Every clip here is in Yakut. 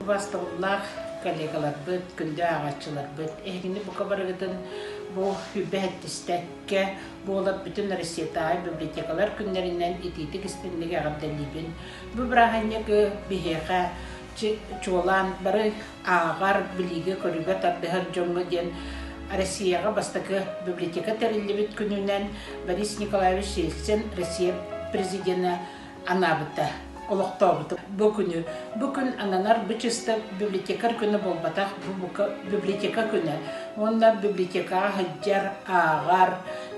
Убаастабыллаах коллегаларбыт, күндү ааҕааччыларбыт, эһигини бука барыгытын бу сүүрбэ сэттистэккэ буолар бүтүн Россиятааҕы библиотекалар күннэринэн итиитик-истиҥник эҕэрдэлиибин. Бу бырааһынньыгы биһиэхэ чуолаан бары ааҕар, билиигэ-көрүүгэ тардыһар дьоҥҥо диэн Россияҕа бастакы библиотека тэриллибит күнүнэн Борис Николаевич Ельцин Россия президенэ анаабыта, олохтообута. Бу күнү, бу күн ананар бу чисто библиотекарь күнэ буолбатах, бу библиотека күнэ. Уонна библиотекаҕа сылдьар, ааҕар,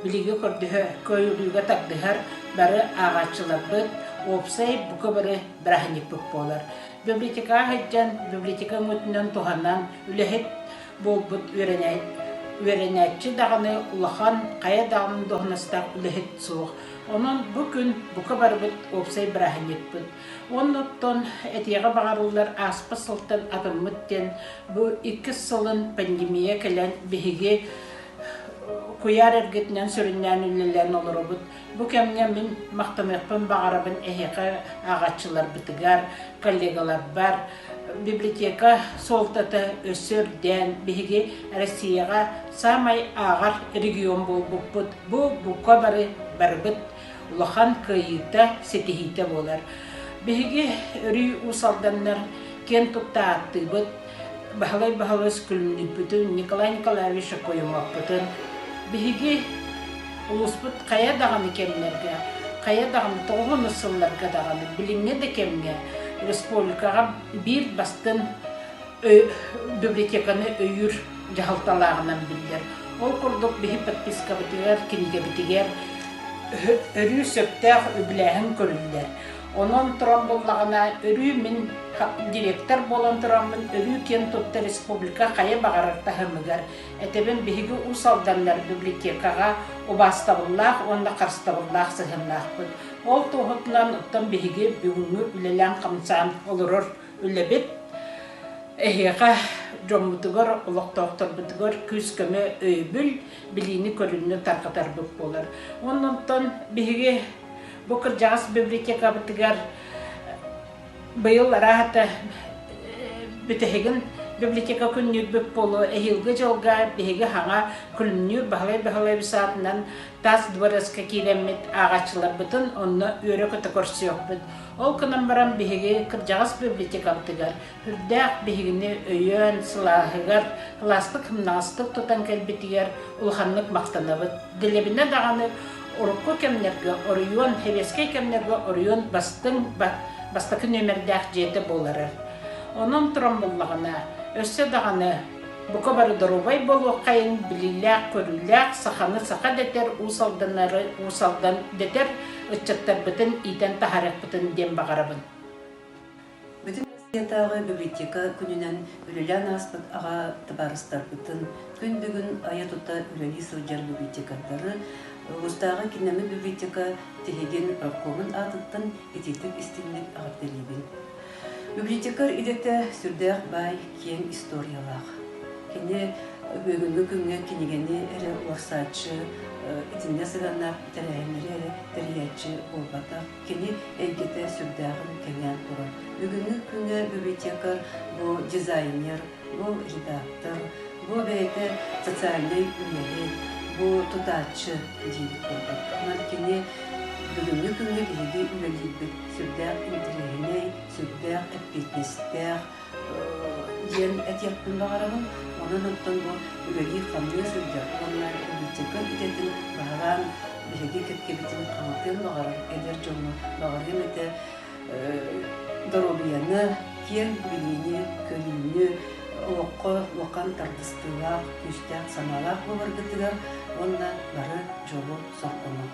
билиигэ көрдөһө, көрүүгэ тардыһар бары ааҕааччыларбыт уопсай бука бары бырааһынньыкпыт буолар. Библиотекаҕа сылдьан, библиотека өҥөтүнэн туһанан, үлэһит буолбут үөрэнээччи даҕаны улахан, хайа даҕаны дуоһунастаах үлэһит суох. Онон бу күн бука барыбыт уопсай бырааһынньыкпыт. Уонна оттон этиэҕэ баҕарыллар ааспыт сылтан атыммыт диэн бу иккис сылын пандемия кэлэн биһиги куйаар эргитинэн сүрүннээн үлэлээн олоробут. Бу кэмҥэ мин махтаныахпын баҕарабын эһиэхэ ааҕааччыларбытыгар, коллегаларбар. Библиотека суолтата өссө үрдээн, биһиги Россияҕа саамай ааҕар регион буолбуппут. Бу бука бары барыбыт улахан кыайыыта, ситиһиитэ буолар. Биһиги өрүү Уус Алданнар киэн тутта ааттыыбыт Баһылай Баһылайыс Күлүмнүүрбүтүн, Николай Николаевич Окоемовпутун. Биһиги улууспут хайа даҕаны кэмнэргэ, хайа даҕаны тоҕуһунус сылларга даҕаны, билиҥҥи да кэмҥэ республикаҕа биир бастыҥ библиотеканы өйүүр дьаһалталааҕынан биллэр. Ол курдук биһи подпискабытыгар, кинигэбитигэр өрүү сөптөөх үбүлээһин көрүллэр. Онон туран буллаҕына, өрүү мин директор буолан тураммын, өрүү киэн тутта республика хайа баҕарар таһымыгар этэбин биһиги Уус Алданнар библиотекаҕа убаастабыллаах уонна харыстабыллаах сыһыаннаахпыт. Ол туоһутунан оттон биһиги бүгүҥҥү үлэлээн-хамсаан олорор үлэбит эһиэхэ дьоммутугар, олохтоохторбутугар күүс-көмө, өйөбүл, билиини-көрүүнү тарҕатарбыт буолар. Уонна онтон биһиги бу кырдьаҕас библиотекабытыгар быйыл арааһата бүтэһигин библиотека күннүүрбүт буолуо эһиилги дьылга биһиги хаҥа Күлүмнүүр Баһылай Баһылайабыс аатынан таас дворецка киирэммит ааҕааччыларбытын онно үөрэ-көтө көрсүөхпүт. Ол гынан баран биһиги кырдьаҕас библиотекабытыгар үрдээх биһигини өйөөн, сылааһыгар, сылаастык-сымнаҕастык тутан кэлбитигэр улаханнык махтанабыт. Дэлэбинэ даҕаны урукку кэмнэргэ оройуон, сэбиэскэй кэмнэргэ оройуон бастыҥ бастакы нүөмэрдээх дьиэтэ буолара. Онон туран буллаҕына, өссө даҕаны бука бары доруобай буолуоххайын, билиилээх-көрүүлээх, саханы саха дэтэр, Уус Алданнары Уус Алдан дэтэр ыччаттарбытын иитэн таһаарыахпытын диэн баҕарабын. Бүтүн Россиятааҕы библиотека күнүнэн үлэлээн ааспыт аҕа табаарыстарбытын, күн бүгүн айа-тута үлэлии сылдьар библиотекардары улуустааҕы киннэммит библиотека тиһигин рабкомун аатыттан итиитик-истиҥник эҕэрдэлиибин. Библиотекарь идэтэ сүрдээх баай, киэҥ историялаах. Кини бүгүҥҥү күҥҥэ кинигэни эрэ уларсааччы, итиннэ сыһыаннаах тэрээһиннэри эрэ тэрийээччи буолбатах. Кини эйгэтэ сүрдээҕин кэҥээн турар. Бүгүҥҥү күҥҥэ библиотекарь бу дизайнер, бу редактор, бу бэйэтэ социальнай үлэһит, бу тутааччы диибит курдук. Онон кини бүгүҥҥү күҥҥэ биһиги үлэлиирбит сүрдээх интэриэһинэй, сүрдээх эппиэтинэстээх, диэн этиэхпин баҕарабын. Онон оттон бу үлэлии-хамныы сылдьар уонна библиотека идэтин баһылаан биһиги кэккэбитин хаҥатыан баҕарар эдэр дьоҥҥо баҕарыам этэ доруобуйаны, киэҥ билиини, көрүүнү, олоххо улахан тардыстыылаах, күүстээх санаалаах буоларгытыгар уонна бары дьолу-соргуну.